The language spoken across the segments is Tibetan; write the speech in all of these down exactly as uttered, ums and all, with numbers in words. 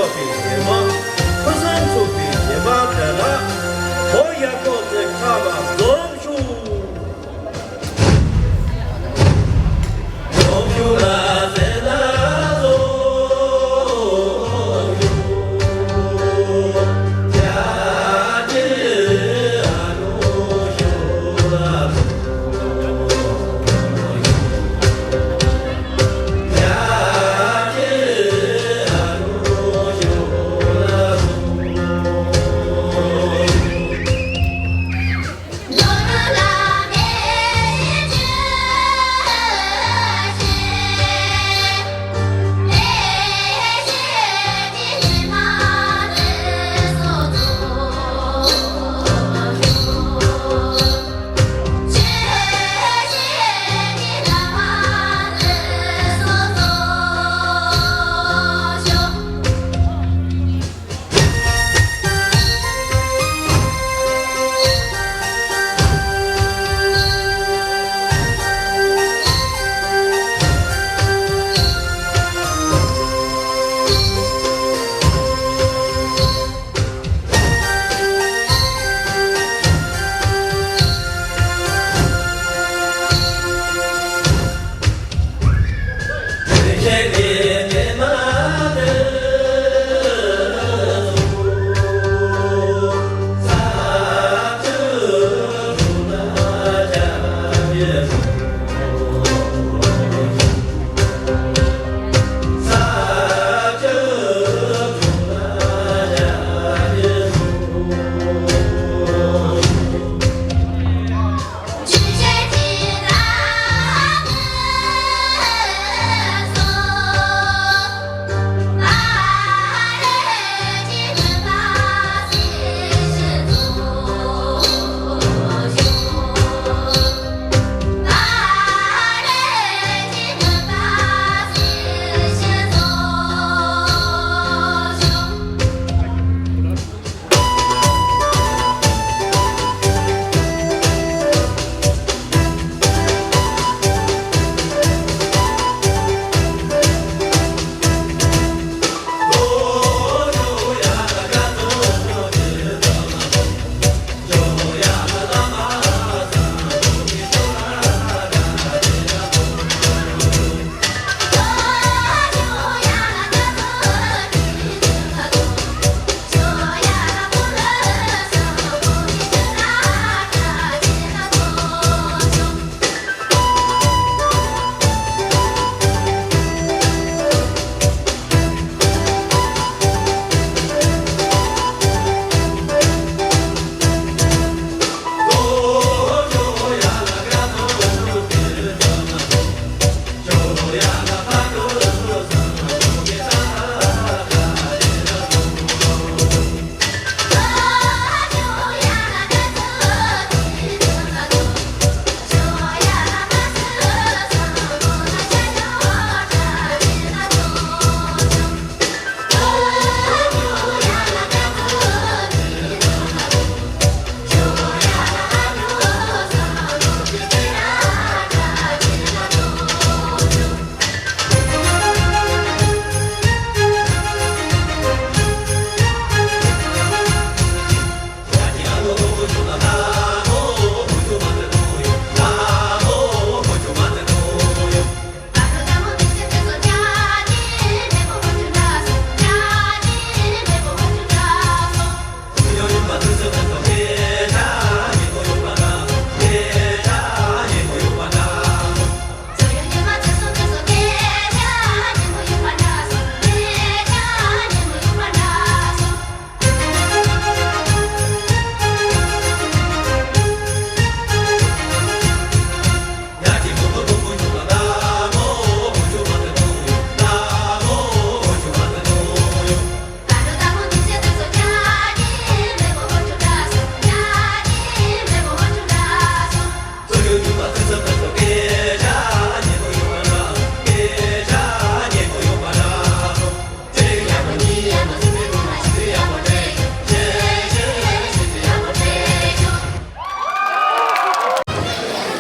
ཚོགས་པའི་རྗེས་མ། ཕུན་སུམ་ཚོགས་པའི་རྗེས་མ་དེ་ལ་ཧོ་ཡ་ཀོ་ཙེ་ཁྲ་བ་རྫོགས་ཤོག།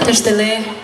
བཀྲ་ཤིས་བདེ་ལེགས།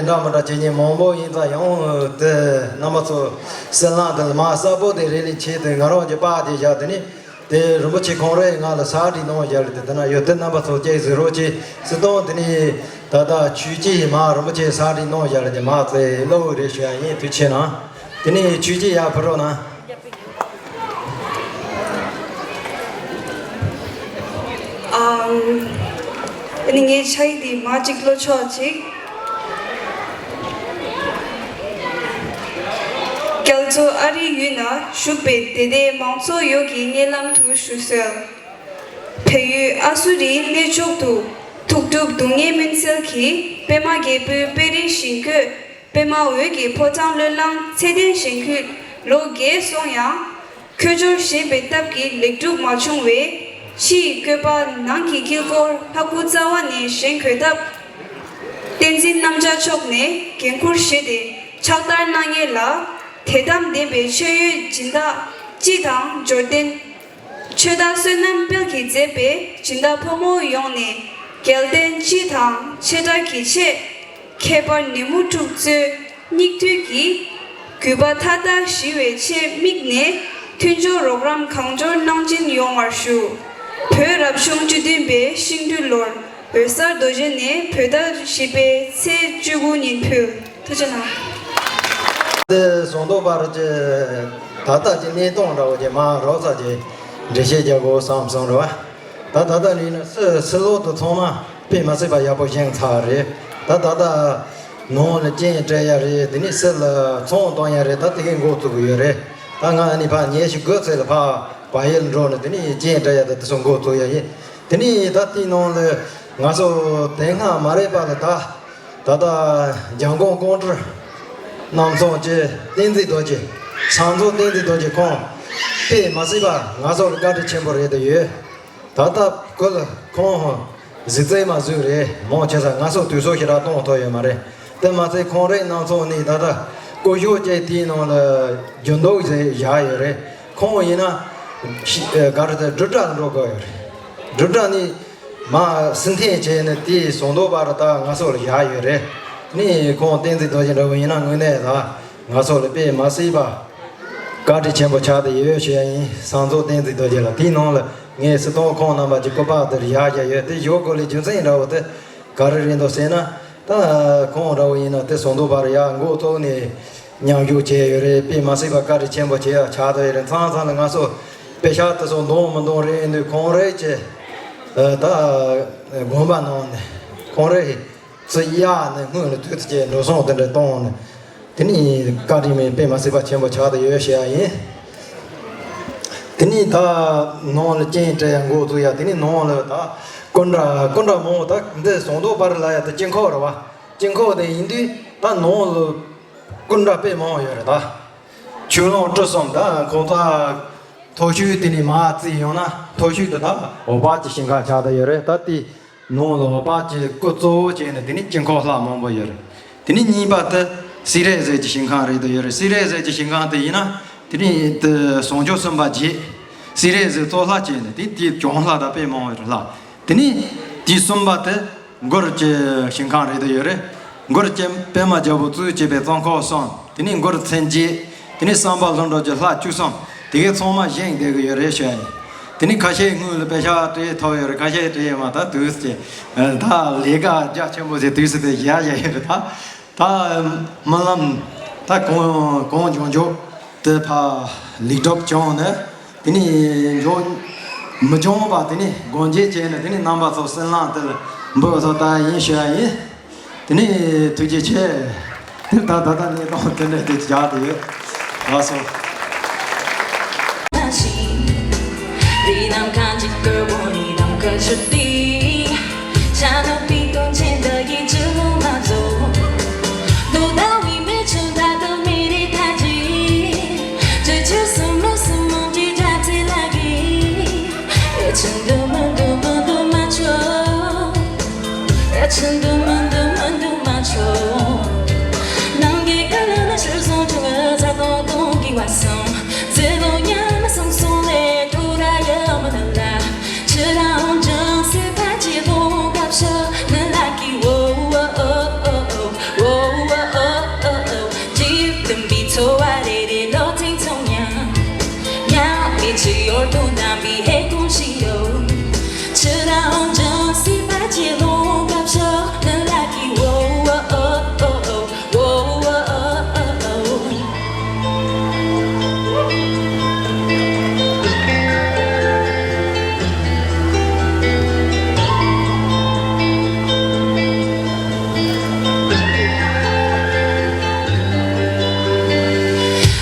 འདྲ་མི་འདྲ་བྱེད་མཁན་མང་པོ་ཡིན་ཙང་ཡང་དེ་རྣམ་པ་ཚོ་སེམས་ལངས་དེ་ལ་མ་གསལ་པོ་དེ་རེ་ལས་ཆེད་དུ་ང་རང་གི་པར་དེ་བཞག་དེ་ནི་དེ་རིན་པོ་ཆེ་ཁོང་རེ་ང་ལ་ཟ་བྲིས་གནང་བཞག་རེད། དེ་དེ་ན་ཡོད་དེ་རྣམ་པ་ཚོ་ཅེས་ཟེར་རོགས་ཅེས་སི་ཏོང་དེ་ནི་ད་ལྟ་ཆུ་སྐྱེས་མ་རིན་པོ་ཆེ་ཟ་བྲིས་གནང་བཞག་རེད། དེ་མ་ཚེ་ལོ་རེ་ཞུ་ཡ་ཡིན། དུས་ཆེ་ན་དེ་ནི་ཆུ་སྐྱེས་ཡར་ཕུལ་རོགས་གནང་། ཨམ། ཨ་ནི་ངའི་ཕྱག་ཡིག་འདི་མ་གཅིག་ཀློག་ཆོག་ཅིག་རྒྱ་མཚོ་ཨ་རིའི་ཡུལ་ན་བཞུགས་པའི་དད་ལྡན་མང་ཚོགས་ཡོངས་ཀྱི་སྙན་ལམ་དུ་ཞུ་གསོལ། བལ་ཡུལ་ཨ་སུ་རིའི་གནས་མཆོག་ཏུ་ཐུགས་སྒྲུབ་སྡུག་བསྔལ་སྨིན་སེལ་གྱིས་པད་མ་རྒྱལ་པོའི་དཔལ་རིར་ཞིང་བཀོད། པད་མ་འོད་ཀྱི་ཕོ་བྲང་བློས་བསླངས་ཚེ་བརྟན་ཞིང་ཁུལ་ལོ་རྒས་སོང་ཡང་། འཁོས་སྦྱོར་ཞེས་པའི་སྟབས་ཀྱིས་ལེགས་གྲུབ་མ་བྱུང་བས། ཕྱི་ཡི་བཀོད་པ་ནང་གི་དཀྱིལ་འཁོར་ལྷ་སྐུ་རྩ་བ་ནས་བཞེངས་དགོས་སྟབས། བསྟན་འཛིན་རྣམ་རྒྱལ་མཆོག་ནས་འགན་འཁུར་བཞེས་ཏེ་ཕྱག་བསྟར་གནང་མཁན་ལ་དད་དམ་ལྡན་པའི་མཆོད་ཡོན་སྦྱིན་བདག་སྤྱི་དང་འབྱོར་ལྡན། ཆོས་བདག་བསོད་ནམས་དཔལ་གྱིས་མཛད་པའི་སྦྱིན་བདག་ཕོ་མོ་ཡོངས་ནས་རྒྱལ་བསྟན་སྤྱི་དང་ཆེ་དྲགས་ཀྱི་ཆེད། ཁྱད་པར་ནད་མུག་འཁྲུག་རྩོད་སྙིགས་དུས་ཀྱི་གུས་པ་མཐའ་དག་ཞི་བའི་ཆེད་དམིགས་ནས་མཐུན་སྦྱོར་རོགས་རམ་གང་འབྱོར་གནང་སྦྱིན་ཡོང་བར་ཞུ། བོད་རབ་བྱུང་བཅུ་བདུན་པའི་ཤིང་སྦྲུལ་ལོར་འོད་གསལ་རྡོ་རྗེ་ནས་བོད་ཟླ་བཞི་པའི་ཚེས་བཅུ་དགུ་ཉིན་ཕུལ། ཐུགས་རྗེ་གནང་། དེ་ཟུང་དུ་བར་གྱི་ད་ལྟ་གྱི་གནས་སྟངས་འདྲ་བོ་ཅིག་མ་རོགས་ཚ་གྱི་འགྲེལ་བཤད་རྒྱག་དགོས་བསམ་སོང་རེད་བ། ད་ད་ལྟ་ནས་ན་སི་སི་ལོ་དུ་ཚང་མ་དཔེ་མ་སྲིད་པ་ཡག་པོ་བཞེངས་ཚར་རེད། ད་ད་ལྟ་ནང་ལ་རྐྱེན་སྤྲད་ཡ་རེད། དེ་ནས་སི་ལ་ཚོང་གཏོང་ཡ་རེད། ད་དེ་གའི་འགོ་བཙུགས་ཡོད་རེད། ད་ང་ཨ་ནི་ཕ་ཉལ་ཞིག་དགོས་ཚེ་ལ་ཕ་བ་ཡེལ་འགྲོ་ནས་དེ་ནས་རྐྱེན་སྤྲད་ཡ་ད་དེ་ཚོ་འགོ་བཙུགས་ཡ་ཡིན། དེ་ནས་ད་དེའི་ནང་ལ་ང་ཚོ་དེ་སྔ་མ་རེད་པ་ལ་ད། ད་ལྟ་འཇམ་མགོན་ཀོང་སྤྲུལ་རྣམ་ཚོགས་ཀྱི་བསྟན་འཛིན་རྡོ་རྗེ། བཟང་ཚོགས་བསྟན་འཛིན་རྡོ་རྗེ་ཁོང་དཔེ་མ་སྲིད་པ་ང་ཚོར་བཀའ་དྲིན་ཆེན་པོ་རེད་དུ་ཡོད། ད་ལྟ་ཁོ་ལ་ཁོང་གཟིགས་ཚད་མ་བཟོས་རེད། མང་ཆེ་ས་ང་ཚོ་དུས་ཚོད་ཞེ་དྲག་གཏོང་ཐུབ་ཡོད་མ་རེད། དེ་མ་ཚད་ཁོང་རའི་རྣམ་ཚོགས་ནས་ད་ལྟ་སྐུ་ཞབས་ཀྱི་དེའི་ནང་ལ་རྒྱུན་ལྡོག་བཞག་ཡོད་རེད། ཁོང་ཡིན་ན་ག་རེ་ཟེར་འབྲུག་སྒྲ་འགྲོ་དགོས་ཡོད་རེད། འབྲུག་སྒྲ་ནས། མ་སི་ཐན་བྱས་ནས་དེའི་ཟུང་དུ་བར་ད་ང་ཚོ་ལ་བཞག་ཡོད་རེད། ནི་ཁོང་བསྟན་འཛིན་རྡོ་རྗེ་འདྲ་བོ་ཡིན་ན་དངོས་གནས་ད་ང་ཚོ་ལ་དཔེ་མ་སྲིད་པ་བཀའ་དྲིན་ཆེན་པོ་ཆགས་ཏེ་ཡོད་ཞུ་ཡ་ཡིན། བཟང་ཚོགས་བསྟན་འཛིན་རྡོ་རྗེ་ལ་དེའི་ནང་ལ་ངས་སྲིད་སྐྱོང་ཁོང་རྣམ་པ་གྱི་སྐུ་པར་དེར་བཞག་བཞག་ཡོད། དེ་བཞག་དགོས་ལས་རྒྱུ་མཚན་འདྲ་བོ་དེ་ག་རེ་རེད་འདུག་ཟེར་ན། ད་ཁོང་འདྲ་བོ་ཡིན་ན་དེ་ཟུང་དུ་བར་ཡར་འགོ་བཙུགས་ནས་མཉམ་ཞུགས་བྱས་ཡོད་རེད། དཔེ་མ་སྲིད་པ་བཀའ་དྲིན་ཆེན་པོ་བྱེད་ཡ་ཆགས་བསྡད་ཡོད་རེད། མཚམས་མཚམས་ལ་ང་ཚོ་དཔེ་ཤག་དེ་ཚོ་འདོན་མི་འདོན་རེད་འདུག་ཁོང་རེ་ཅེ་ད་དགོངས་པ་གནང་ནས་ཁོང་རེ་ཚུར་གཡར་ནས་སྔོན་ལ་དུས་ཚོད་ཅེ་འགྲོ་སོང་དེ་འདྲ་གཏོང་ནས་དེ་ནི་བཀའ་དྲིན་མེད་དཔེ་མ་སྲིད་པ་ཆེན་པོ་ཆགས་བསྡད་ཡོད་ཞེས་ཡ་ཡིན། དེ་ནི་ད་ནང་ལ་རྐྱེན་སྤྲད་ཡ་འགོ་བཙུགས་ཡ། དེ་ནི་ནང་ལ་ད་སྐུ་འདྲ་སྐུ་འདྲ་མང་བོ་ད་འདི་ཟུང་དུ་བར་ལ་ཡ་ད་དཀྱིལ་འཁོར་རེད་བ། དཀྱིལ་འཁོར་དེ་ཡིན་དུས་ད་ནང་ལ་སྐུ་འདྲ་དཔེ་མང་བོ་ཡོད་རེད་ད། ཆོས་ལོངས་སྤྲུལ་གསུམ་ད་ཁོང་ཚོ་མཐོ་ཤོས་དེ་ནི་མར་བརྩིས་ཡོང་ན་མཐོ་ཤོས་དེ་ད་འོད་དཔག་གི་ཞིང་ཁམས་ཆགས་བསྡད་ཡོད་རེད། ད་དེ་ནང་ལ་འོད་དཔག་གི་སྐུ་གཙོ་བོ་བྱས་ནས་དེ་ནི་དཀྱིལ་འཁོར་ལྷ་མང་པོ་ཡོད་རེད། དེ་ནི་གཉིས་པ་དེ་སེ་ར་ཟས་ཀྱི་ཞིང་ཁམས་རེད་དུ་ཡོད་རེད། སེ་ར་ཟས་ཀྱི་ཞིང་ཁམས་དེ་ཡིན་ན་དེ་ནི་དེ་ཟུང་འཇུག་གསུམ་པ་རྗེ་སེ་ར་ཟས་གཙོ་ལྷ་བྱས་ནས་དེ་དེའི་གྱོང་ལྷ་ད་དཔེ་མང་བོ་ཡོད་རེད་ལྷ། དེ་ནི་དེའི་གསུམ་པ་དེ། མགུར་གྱི་ཞིང་ཁམས་རེད་དུ་ཡོད་རེད། མགུར་གྱི་པད་མ་རྒྱལ་པོ་གཙོས་བྱས་པའི་གཙང་ཁོག་གསུམ། དེ་ནས་མགུར་མཚན་བརྒྱད། དེ་ནས་བསམ་པ་ལྷུན་གྲུབ་ཀྱི་ལྷ་བཅུ་གསུམ། དེ་གའི་ཚང་མ་བཞེངས་བསྡད་ཀྱི་ཡོད་རེད་ཞུ་ཡ་ཡིན། དེ་ནས་ཁ་ཤས་སྔོན་ལ་པད་ཤག་སྤྲད་ཐུབ་ཡོད་རེད། ཁ་ཤས་སྤྲད་ཡོད་མ་ཐག་དུས་ཀྱི་ད་ལས་ཀ་རྒྱ་ཆེན་པོ་ཞིག་དུས་སུ་དེ་བཞག་བཞག་ཡོད་རེད་ད། ད་སྨོན་ལམ་ད་གང་གང་བྱུང་བྱུང་དེ་ཕར་ལེགས་གྲུབ་བྱུང་ནས། དེ་ནས་འཇོག་མི་འབྱུང་བ་དེ་ནས་སྒོ་འབྱེད་བྱས་ནས་དེ་ནས་རྣམ་པ་ཚོ་སེམས་ལངས་དེ་ལ་འབུལ་ཐོག་ད་ཡིན་ཞུ་ཡ་ཡིན། དེ་ནས་ཐུགས་རྗེ་ཆེ། དེ་ད་ད་ལྟ་གནས་སྟངས་དེ་འདྲ་དེ་བཞག་དེ་ཡོད། ལགས་སོ།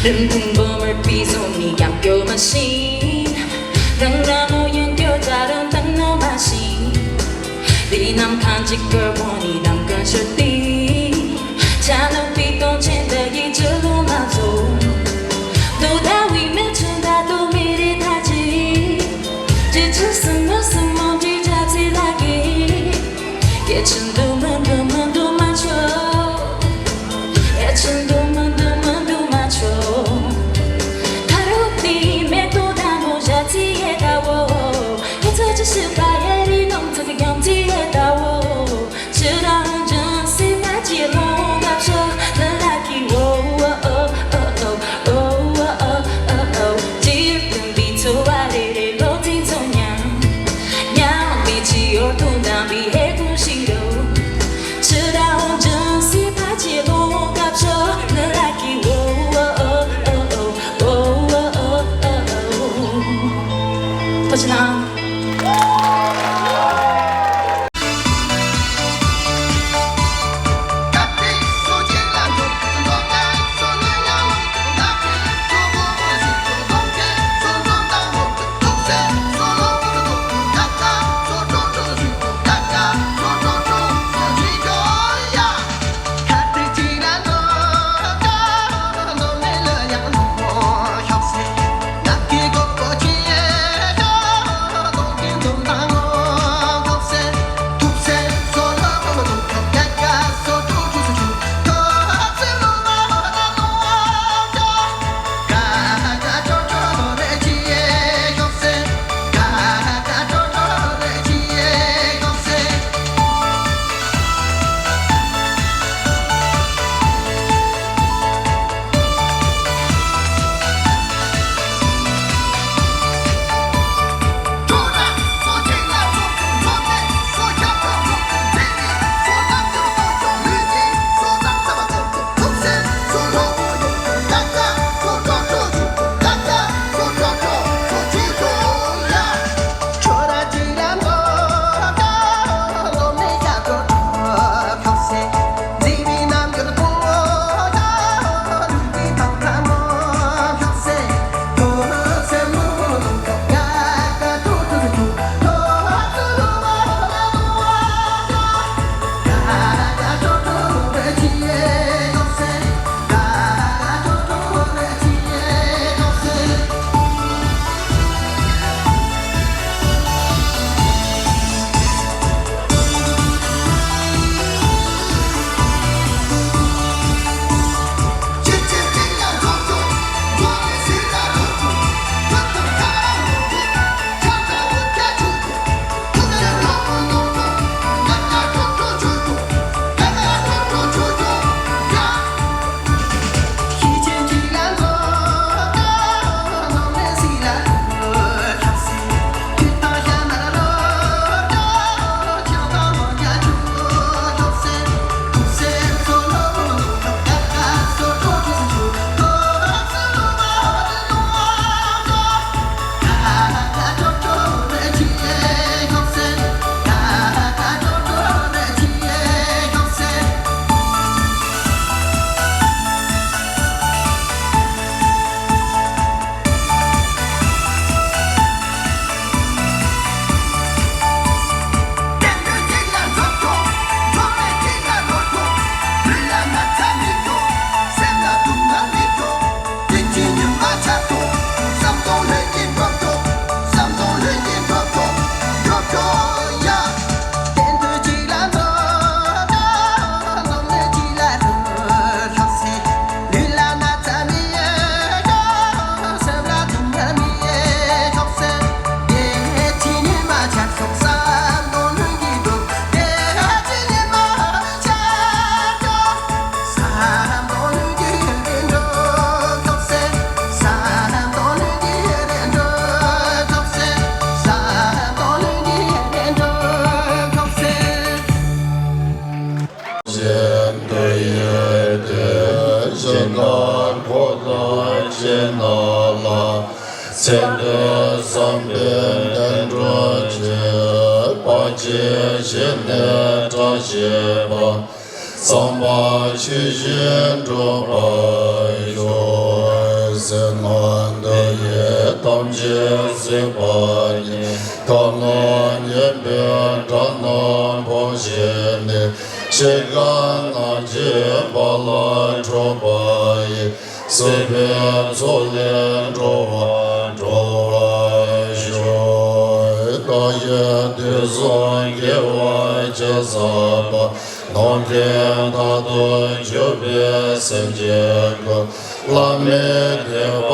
རིན་གོང་སློབ་མར་པི་སོང་ནས་ཡང་སྐྱོ་མ་ཤེས། རང་རང་ནོ་ཡང་སྐྱོ་ད་རུང་དང་ནོ་མ་ཤེས། དེ་ནམ་ཁང་གཅིག་གར་བོ་ནི་དང་ཀན་ཤར་ཏི། ཆ་ནོ་པི་ཏོང་ཆེན་ད་ཡི་ཅི་ལོ་མ་ཚོ། དོ་ད་བི་མེ་ཆུན་ད་དོ་མེ་རེ་ད་ཅི། ཅི་ཅི་སུ་ནོ་སུ་མོ་ཅི་ཅ་ཚི་ལ་གི། ཡེ་ཆུན་དུ་མུན་དུ་མུན་དུ་མ་ཆོ། ཡེ་ཆུན་དུ་མུན་དུ་མུན་དུ་མ་ཆོ། ད་རུ་ཏི་མེ་ཏོ་དང་མོ་ཞ་ཚི་ཡེ་ད་བོ། ཡེ་ཚོ་ཅི་ཤི་པ་ཡེ་རི་ནོང་ཚ་གི་ཡང་ཚི་ཡེ་ད་བོ། ཅི་རང་ཅང་སི་མ་ཅི་ལོང་ག་ཤ་ལ་ལ་གི་བོ། ཅིར་དུམ་བི་ཚོ་བ་རེ་རེ་ལོ་ཚིག་ཚོ་ཉང་། ཉང་བི་ཅི་ཡོར་དུང་དང་བི་ཧེ་དུང་ཤིང་རོ། ཅི་རང་ཅང་སི་ཕ་ཅི་ལོ་ཀ་ཤ་ལ་ལ་གི་བོ། ཐུགས་རྗེ་གནང་། ནང་དུ་ཡི་ཐམས་ཅད་གཟིགས་པ་ཉིད། ཁམས་ལ་མཉེས་པའི་དགྲ་རྣམས་ཕམ་བྱས་ནས། གཤེད་མགར་རྣམས་ཀྱི་བར་ལ་འཁྲུགས་པ་ཡི། སྲིད་པའི་མཚོ་ལས་འགྲོ་བ་སྒྲོལ་བར་ཤོག། བདག་གིས་དུས་གསུམ་དགེ་བ་ཅི་བསགས་པ། ནམ་མཁའི་མཐར་ཐུག་གྱུར་པའི་སེམས་ཅན་ཀུན། བླ་མེད་ཐེག་པ་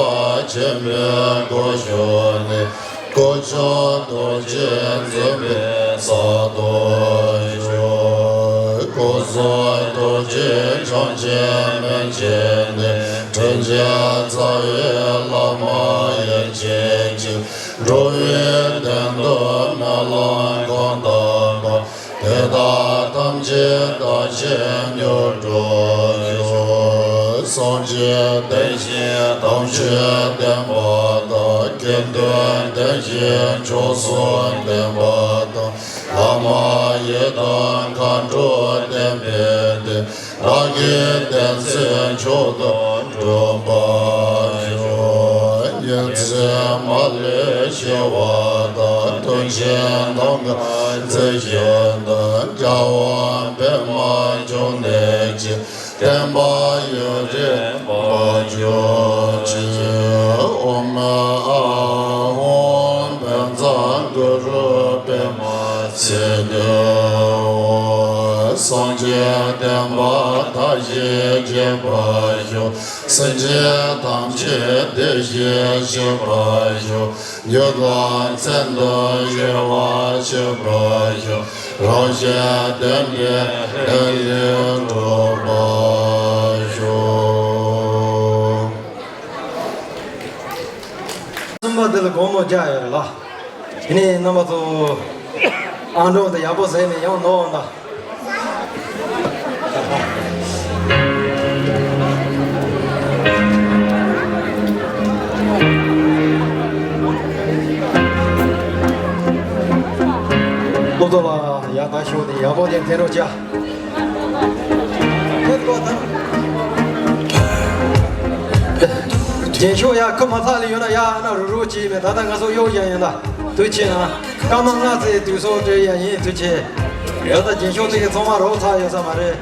ཆེན་པོའི་སྒོ་ཕྱུགས་ནས། སྐུ་མཆོག་རྡོ་རྗེ་འཛིན་པའི་ས་རྡོར་གཤེགས། སྐུ་གསུམ་རྡོ་རྗེ་འཆང་ཆེན་མན་ཆད་ནས། དྲིན་ཅན་རྩ་བའི་བླ་མ་ཡེ་ཤེས་ཀྱིས། འགྲོ་བའི་དོན་དུ་སྨོན་ལམ་གང་བཏབ་པ། དེ་དག་ཐམས་ཅད་བདག་གིས་མྱུར་འགྲུབ་ཤོག། སངས་རྒྱས་བསྟན་བཞིའི་དམ་ཆོས་བསྟན་པ་དང་། དགེ་འདུན་བསྟན་བཞིའི་མཆོག་གསུམ་བསྟན་པ་དང་། བླ་མ་ཡི་དམ་མཁའ་འགྲོ་བསྟན་པའི་སྟེང་། བདག་གི་བསྟན་སྲིད་མཆོག་ཏུ་འགྲུབ་པར་ཤོག། ཉིན་མཚན་མ་ལུས་ཞི་བ་དང་། དུས་ཆེན་གདམས་ངག་མཛད་ཞིང་དང་། རྒྱལ་བ་པདྨ་འབྱུང་གནས་ཀྱི། བསྟན་པ་ཡུན་རིང་པར་གྱུར་ཅིག། ཨོཾ་ཨཱཿཧཱུྃ་བཛྲ་གུ་རུ་པདྨ་སིདྡྷི་ཧཱུྃ། སངས་རྒྱས་བསྟན་པ་དར་ཞིང་རྒྱས་པར་ཤོག། སེམས་ཅན་ཐམས་ཅད་བདེ་ཞིང་གཤེགས་པར་ཤོག། མྱུ་གུ་མཚན་དང་བྱེ་བ་ཞིག་པར་ཤོག། རང་གཞན་བདེན་པའི་ལས་ལས་གྲོལ་བར་ཤོག། གསུམ་པ་འདི་ལ་སྒོར་མོ་བརྒྱ་ཡོད་རེད་ལ། དེ་ནས་རྣམ་པ་ཚོ་ཨང་གྲངས་དེ་ཡག་པོ་གཟིགས་ནས་ཡང་ནོར་འོང་ད། སློབ་གྲོགས་ལ་ཡག་ད་ཤོག་དེ་ཡག་པོ་དེ་འཐེན་རོགས་བྱ། རྒྱན་ཤོག་ཡ་ཁུ་མ་ཚར་ལ་ཡོད་ན་ཡ་ཨ་ན་རུ་རུ་བྱེད་མེད། ད་ལྟ་ང་ཚོ་གཡོག་ཡ་ཡིན་ད། ཐུགས་ཆེ་ན། སྐར་མ་ལྔ་ཙམ་དུས་སོ་སྤྲད་ཡ་ཡིན། ཐུགས་ཆེ། ད་ལྟ་རྒྱན་ཤོག་དེ་གི་ཚང་མ་རོགས་ཚར་ཡོད་ས་མ་རེད།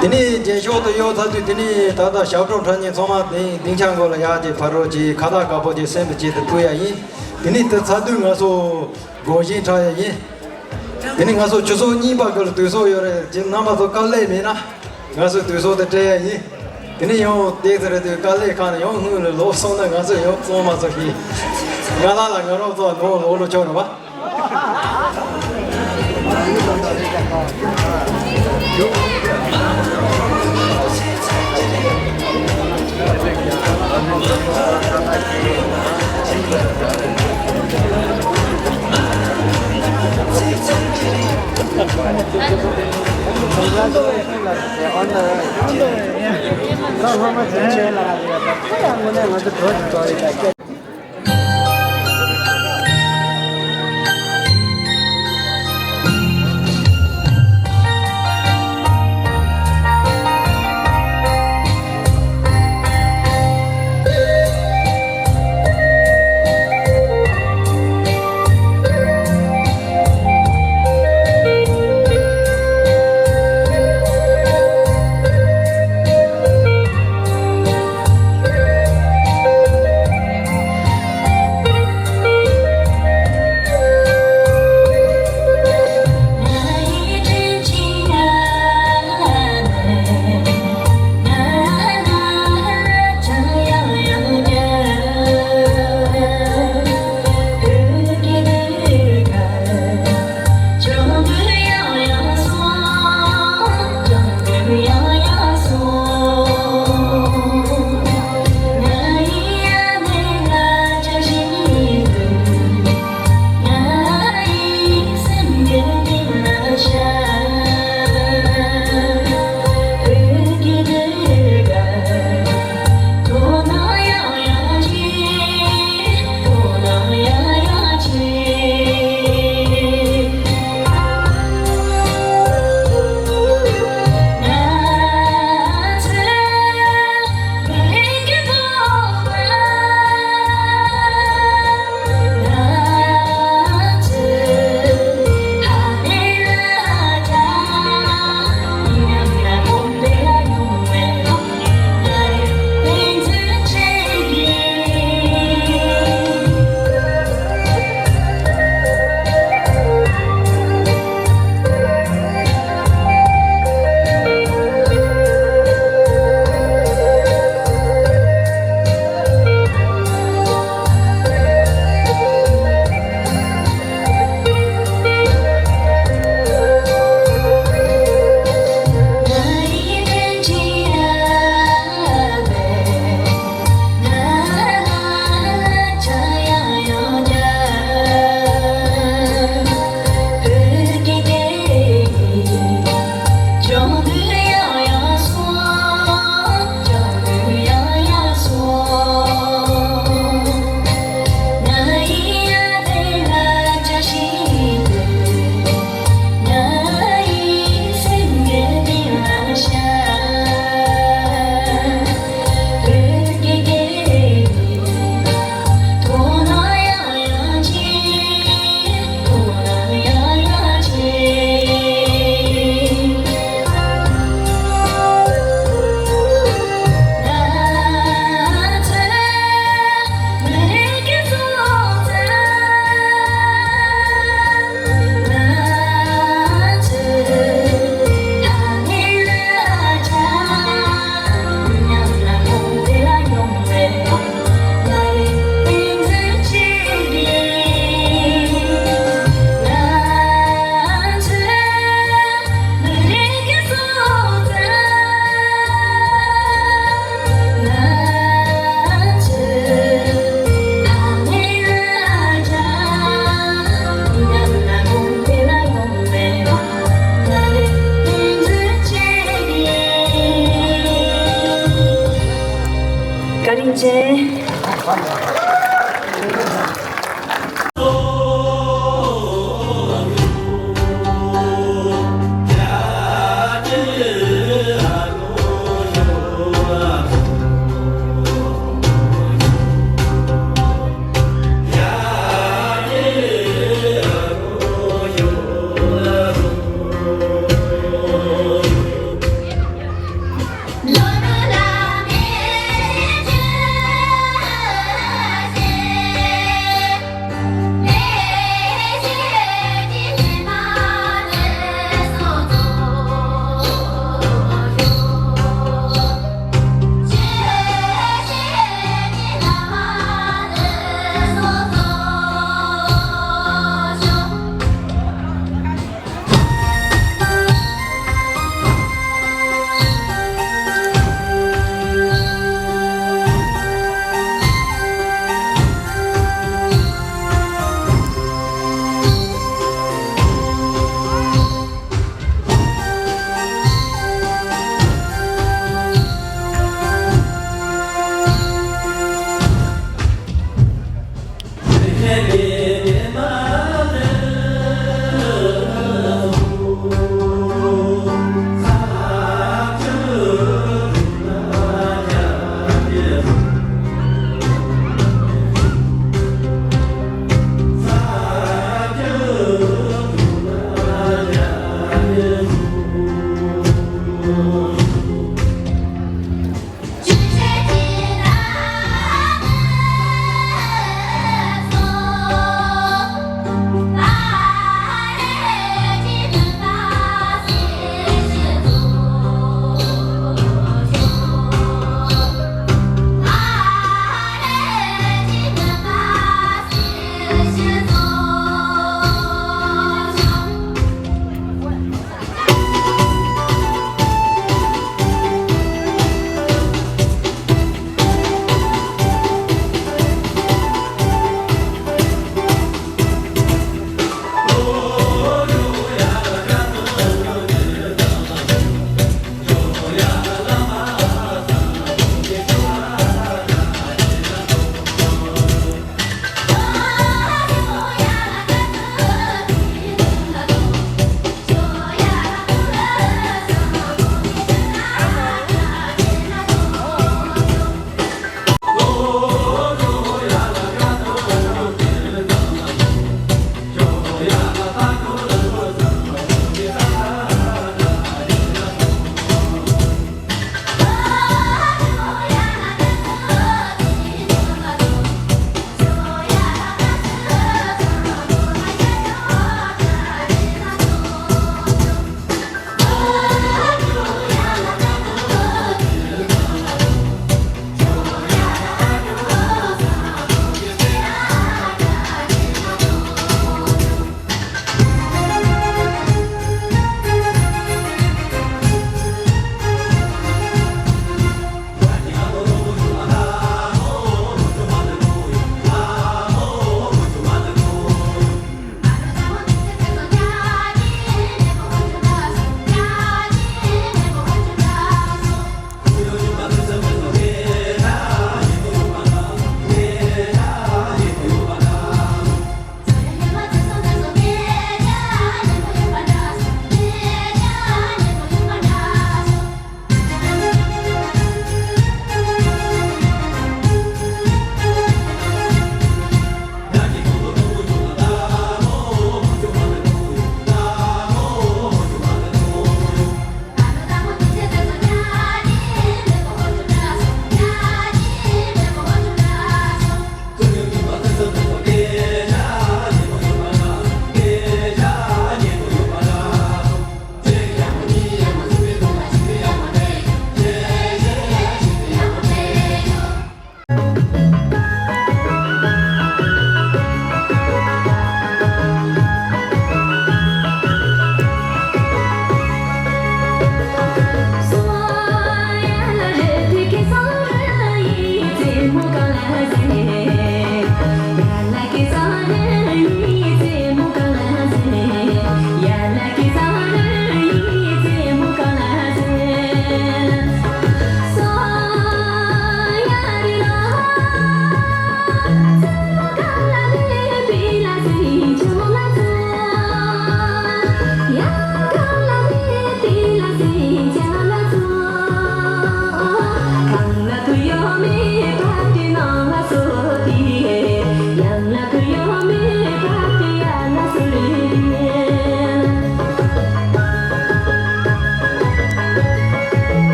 དེ་ནས་རྒྱན་ཤོག་དེ་གཡོག་ཚར་དུས་དེ་ནས་ད་ལྟ་ཞབས་བྲོ་འཁྲབ་མཁན་ཚང་མ་སྡིངས་སྡིངས་ཆ་མགོ་ལ་ཡར་ཅིག་ཕར་རོགས་ཅིག་ཁ་བཏགས་དཀར་པོ་ཅིག་སེམས་པ་ཅིག་ཏུ་ཕུལ་ཡ་ཡིན། དེ་ནས་དེ་ཚར་དུས་ང་ཚོ་དགོངས་བཞེས་འཁྲབ་ཡ་ཡིན། དེ་ནས་ང་ཚོ་ཆུ་ཚོད་གཉིས་པ་གི་ལ་དུས་ཚོད་ཡོད་རེད། ཅི་རྣམ་པ་ཚོ་དཀའ་ལས་མེད་ན་ང་ཚོ་དུས་ཚོད་དེ་སྤྲད་ཡ་ཡིན། དེ་ནས་ཡང་དེ་ཚོ་རེད་དུས་དཀའ་ལས་ཁག་ནས་ཡང་སྔོན་ལ་ལོག་སོང་ན་ང་ཚོ་ཡང་བཙོང་མ་ཚོ་ཤེས། ང་ལ་ལ་ང་རང་ཚོ་ནོར་ལོག་ལོ་ཆོག་རེད་པ།